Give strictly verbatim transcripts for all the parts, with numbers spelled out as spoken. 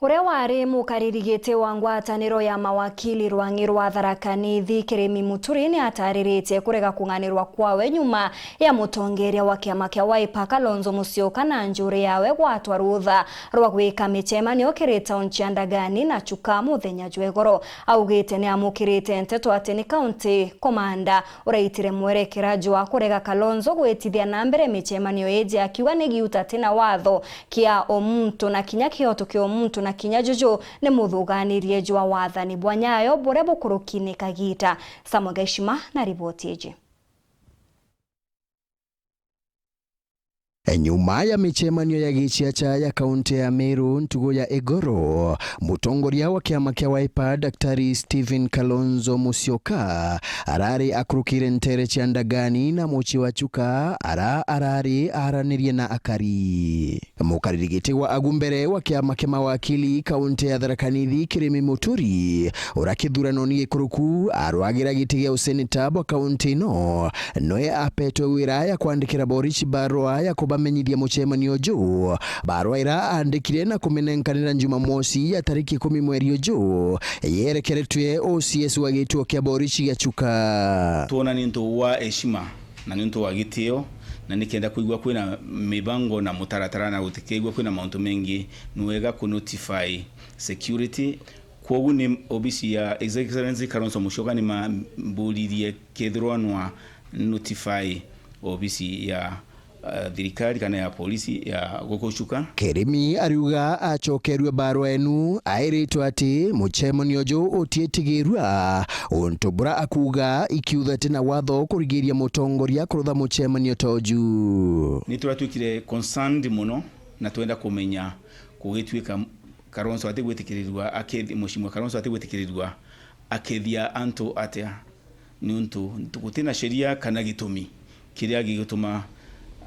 Uria wari mukariri giti wa ngwataniro ya mawakili rwang'i rwa Tharaka Nithi, Kirimi Muturi, ni atariritie kurega kung'anirwa kwawe nyuma ya mutongeria wa kiama kia Wiper, Kalonzo Musyoka, na njuri yawe gwatwa rutha rwa gwika micemanio kiri tauni cia Ndagani na Chuka muthenya jwa igoro. Augite ni amukirite nteto ati ni county commander uraitire mwerekera jwa kurega Kalonzo gwitithia na mbere micemanio iji, akiuga ni giuta ti na watho kia o muntu na kinya kioto kia o muntu na kinya juju ni muthuganirie jwa wathani bwa nyayo buria bukurukine kagita. Samuel Gaishima na riboti iji. Nyuma ya micemanio ya giciaca ya kaunti ya Meru ntugu ya igoro, mutongoria wa kiama kia Wiper, Daktari Stephen Kalonzo Musyoka, arari akurukire ntere cia Ndagani na mucii wa Chuka, ara arari aranirie na akari. Mukariri giti wa agu mbere wa kiama kia mawakili kaunti ya Tharaka Nithi, Kirimi Muturi, uria kithuranoni gikuruku arwagira giti gia useneta bwa kaunti ino, noe apetwe wira ya kwandikira borici barua ya kubamenyithia mucemanio uju. Barua ira aandikire na kuminenkanira Jumamosi ya tariki ikumi mweri uju, yerekeretwe O C S wa gituo kia borici gia Chuka. Twona ni untu wa heshima na ni untu wa gitio, na nikenda kwigua kwina mibango na mutaratara, na gutikeigua kwina mauntu mengi, ni wega ku notify security. Kwogu ni obisi ya His Excellency Kalonzo Musyoka ni mamburirie kethirwa nwa notify obisi ya, uh, thirikari kana ya polisi ya guku Chuka. Kirimi ariuga acokerue barua enu, airitwe ati mucemanio uju utiitigirua, untu bura akuuga ikiutha ti na watho kurigiria mutongoria kurutha mucemanio ta uju. Ni turatuikire concerned muno na twenda kumenya kugituika Kalonzo atigwitikirirua akethi-, Mheshimiwa Kalonzo atigwitikirirua akethia antu atia, niuntu guti na sheria kana gitumi kiria gigutuma,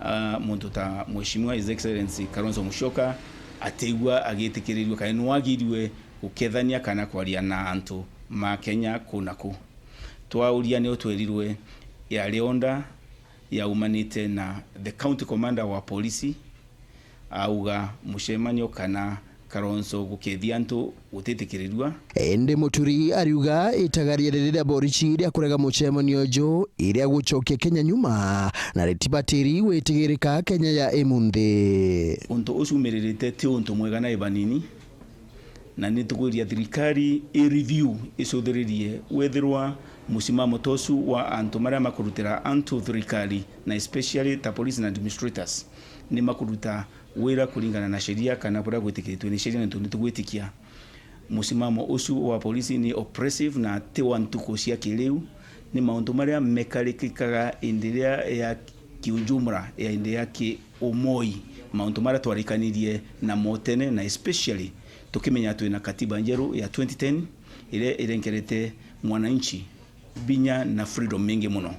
ah, muntu ta Mheshimiwa His Excellency Kalonzo Musyoka atigua agitikirirua kana nwagirue gukethania kana kwaria na antu ma Kenya ku na ku. Twauria nio twerirwe yari order yaumanite na the county commander wa polisi, auga mucemanio kana Kalonzo gukethia antu gutitikirirua. Indi Muturi ariuga itagaria riri ria borici ria kurega mucemanio uju iria gucokia Kenya nyuma na ritibatiri gwitigirika Kenya ya imunthi. Untu uciumiririte ti untu mwega na ibanini, na ni tukwiria thirikari i review icuthiririe wethirwa musimamo ta ucu wa antu maria makurutira antu thirikari, na especially ta police na administrators, ni makuruta wira kuringana na sheria kana buria gwitikiritwe ni sheria, niuntu ni tugwitikia musimamo ucu wa polisi ni oppressive na ti wa ntuku cia kiriu. Ni mauntu maria mekarikikaga indi iria ya kiujumla ya indi ya kiumoi, mauntu maria twarikanirie namo tene, na especially tukimenya twina katiba njeru ya twenty ten iria irenkerete mwananchi binya na freedom mingi muno.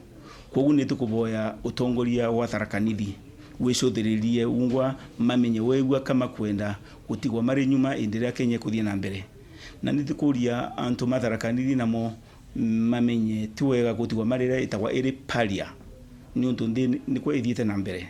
Kwogu ni tukuboya utongoria wa Tharaka Nithi wicuthiririe ungwa mamenye wegua kama kwenda gutigwa mari nyuma indi iria Kenya ikuthii na mbere. Na ni tukuria antu ma Tharaka Nithi namo mamenye ti wega gutigwa mari iria itagwa iri paria, niuntu nthi nikwa ithiite na mbere.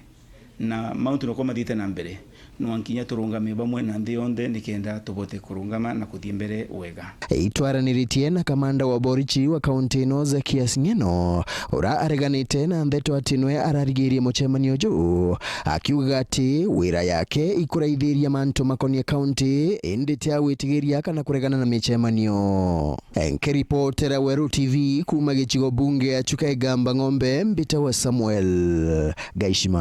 Na mauntu noko mathiite na mbere, nwa nkinya turungame bamwe na nthi yonthe nikenda tubote kurungama na kuthii mbere wega. Itwaraniritie na kamanda wa borichi wa kaunti ino, Zakias Ng'eno, ura areganite na ndeto ati nwe ararigirie mucemanio uju, akiuga ati wira yake ikuraithiria mantu makonie kaunti, indi ti agwitigiria kana kuregana na micemanio. Nkiripotera Weru T V kuuma gicigo bunge ya Chuka Igamba Ng'ombe, mbitawa Samuel Gaishima.